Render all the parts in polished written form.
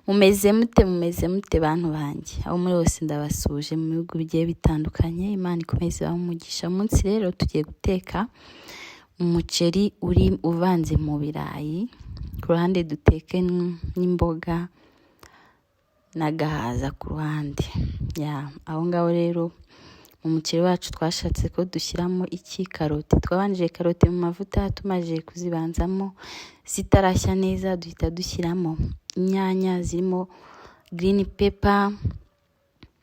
Mumeze mute, mumeze mute, bantu banjye? Aho muri hose ndabasuhuje mu bihugu bigiye bitandukanye. Imana ikomeze ibahe umugisha. Umunsi rero tugiye guteka umuceri uri uvanze mu birayi, ku ruhande duteke n'imboga n'agahaza ku ruhande. Ya, aho ngaho rero mu muceri wacu twashatse ko dushyiramo iki? Karoti. Twabanjije karoti mu mavuta, tumaze kuzibanzamo zitarashya neza duhita dushyiramo inyanya zirimo green pepper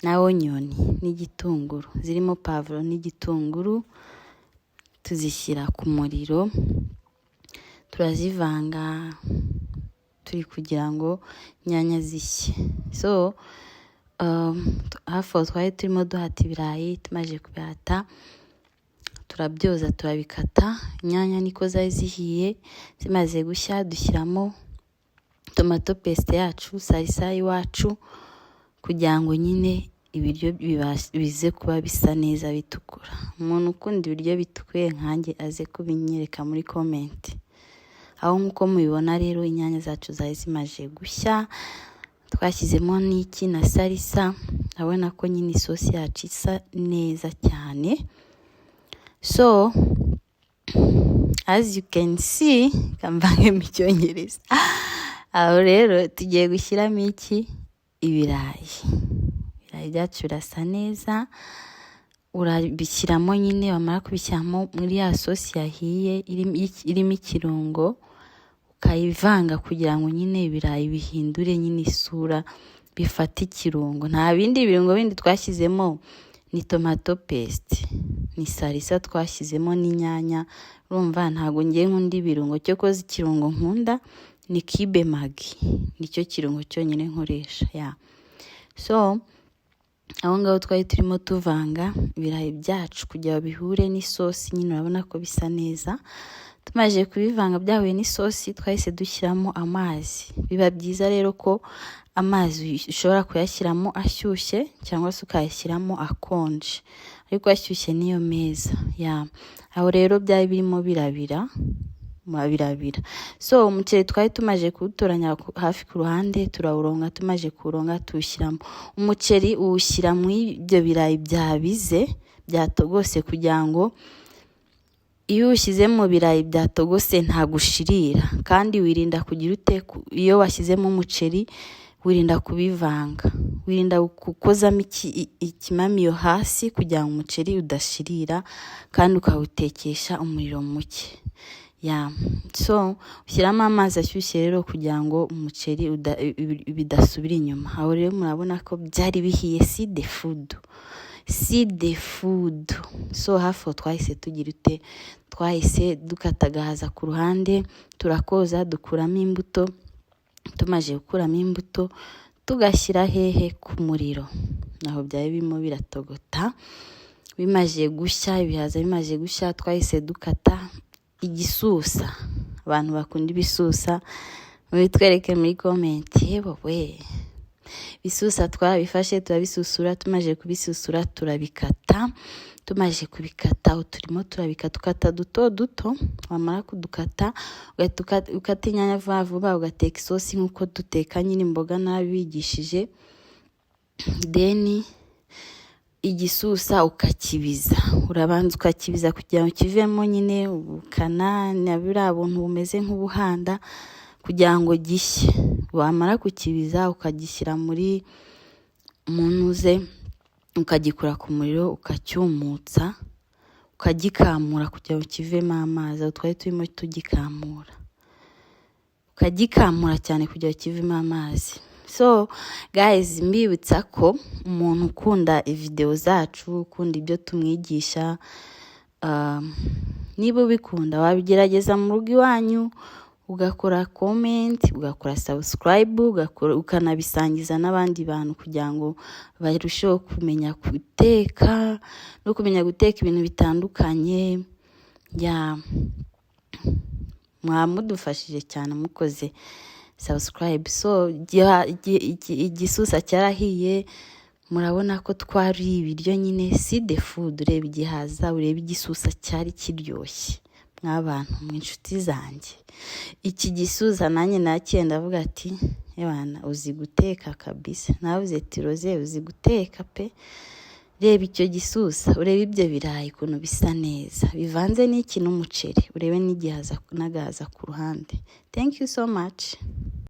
na onion n'igitunguru, zirimo poivron n'igitunguru, tuzishyira ku muriro, turazivanga turi kugira ngo inyanya zishye. So hafi aho twari turimo duhata ibirayi, tumaze kubihata turabyoza, turabikata. Inyanya niko zari zihiye, zimaze gushya dushyiramo tomato paste yacu, salsa y'iwacu, kugira ngo nyine ibiryo bize kuba bisa neza, bitukura. Umuntu ukunda ibiryo bitukuye nkanjye aze kubinyereka muri comment. Aho nk'uko mubibona rero, inyanya zacu zari zimaze gushya, twashyizemo n'iki na salsa. Urabona ko nyine isosi yacu isa neza cyane. So as you can see, kamvange mu Cyongereza, aho rero tugiye gushyiramo iki? Ibirayi. Ibirayi byacu birasa neza. Urabishyiramo nyine, wamara kubishyiramo muri ya sosi yahiye irimo ikirungo, ukayivanga kugira ngo nyine ibirayi bihindure nyine isura, bifate ikirungo. Nta bindi birungo bindi twashyizemo, ni tomato paste, ni salsa twashyizemo n'inyanya. Urumva ntabwo ngiye nkunda ibirungo, cyokoze ikirungo nkunda ni cube Maggi, nicyo kirungo cyonyine nkoresha. Ya, so aho ngaho twari turimo tuvanga ibirayi byacu kugira ngo bihure n'isosi nyine, urabona ko bisa neza. Tumaze kubivanga byahuye n'isosi, twahise dushyiramo amazi. Biba byiza rero ko amazi ushobora kuyashyiramo ashyushye cyangwa se ukayashyiramo akonje, ariko ashyushye niyo meza. Ya, aho rero byari birimo birabira birabira. So umuceri twari tumaze kuwutoranya hafi ku ruhande, turawuronga. Tumaze kuwuronga tuwushyiramo. Umuceri uwushyira muri ibyo birayi byabize, byatogose, kugira ngo iyo uwushyize mu birayi byatogose ntabwo ushirira, kandi wirinda kugira ute? Iyo washyizemo umuceri wirinda kubivanga, wirinda gukozamo ikimamiyo hasi kugira ngo umuceri udashirira, kandi ukawutekesha umuriro muke. Ya, so ushyiramo amazi ashyushye rero kugira ngo umuceri bidasubira inyuma. Aho rero murabona ko byari bihiye. See the food, see the food. So hafi aho twahise tugira ute? Twahise dukata agahaza ku ruhande, turakoza, dukuramo imbuto. Tumaze gukuramo imbuto tugashyira hehe? Ku muriro. Aho byari birimo biratogota, bimaze gushya, ibihaza bimaze gushya, twahise dukata igisusa. Abantu bakunda ibisusa mubitwereke muri comment. Yewe, ibisusa twarabifashe, turabisusura. Tumaze kubisusura turabikata. Tumaze kubikata, aho turimo turabikata, ukata duto duto. Wamara kudukata ugahita ukata inyanya vuba vuba, ugateka isosi nk'uko duteka nyine imboga nabigishije. Then igisusa ukakibiza, urabanza ukakibiza kugira ngo kivemo nyine ubukana na buriya buntu bumeze nk'ubuhanda, kugira ngo gishye. Wamara kukibiza ukagishyira muri munuze, ukagikura ku muriro, ukacyumutsa, ukagikamura kugira ngo kivemo amazi. Aho twari turimo tugikamura, ukagikamura cyane kugira ngo kivemo amazi. So guys, mbibutsa ko umuntu ukunda videwo zacu, ukunda ibyo tumwigisha, niba ubikunda wabigerageza mu rugo iwanyu, ugakora comment, ugakora subscribe, ukanabisangiza n'abandi bantu kugira ngo barusheho kumenya guteka no kumenya guteka ibintu bitandukanye. Ya, mwaba mudufashije cyane mukoze subscribe. So igisusa cyarahiye, murabona ko twari ibiryo nyine. See the food, ureba igihaza, ureba igisusa, cyari kiryoshye. Mw'abantu mwe, inshuti zanjye, iki gisusa nanjye nakiye, ndavuga ati: "Ebana, uzi guteka kabisa." Navuze ati: "Rose, uzi guteka pe." Reba icyo gisusa, urebe ibyo birayi ukuntu bisa neza bivanze n'iki, n'umuceri, urebe n'igihaza n'agahaza ku ruhande. Thank you so much.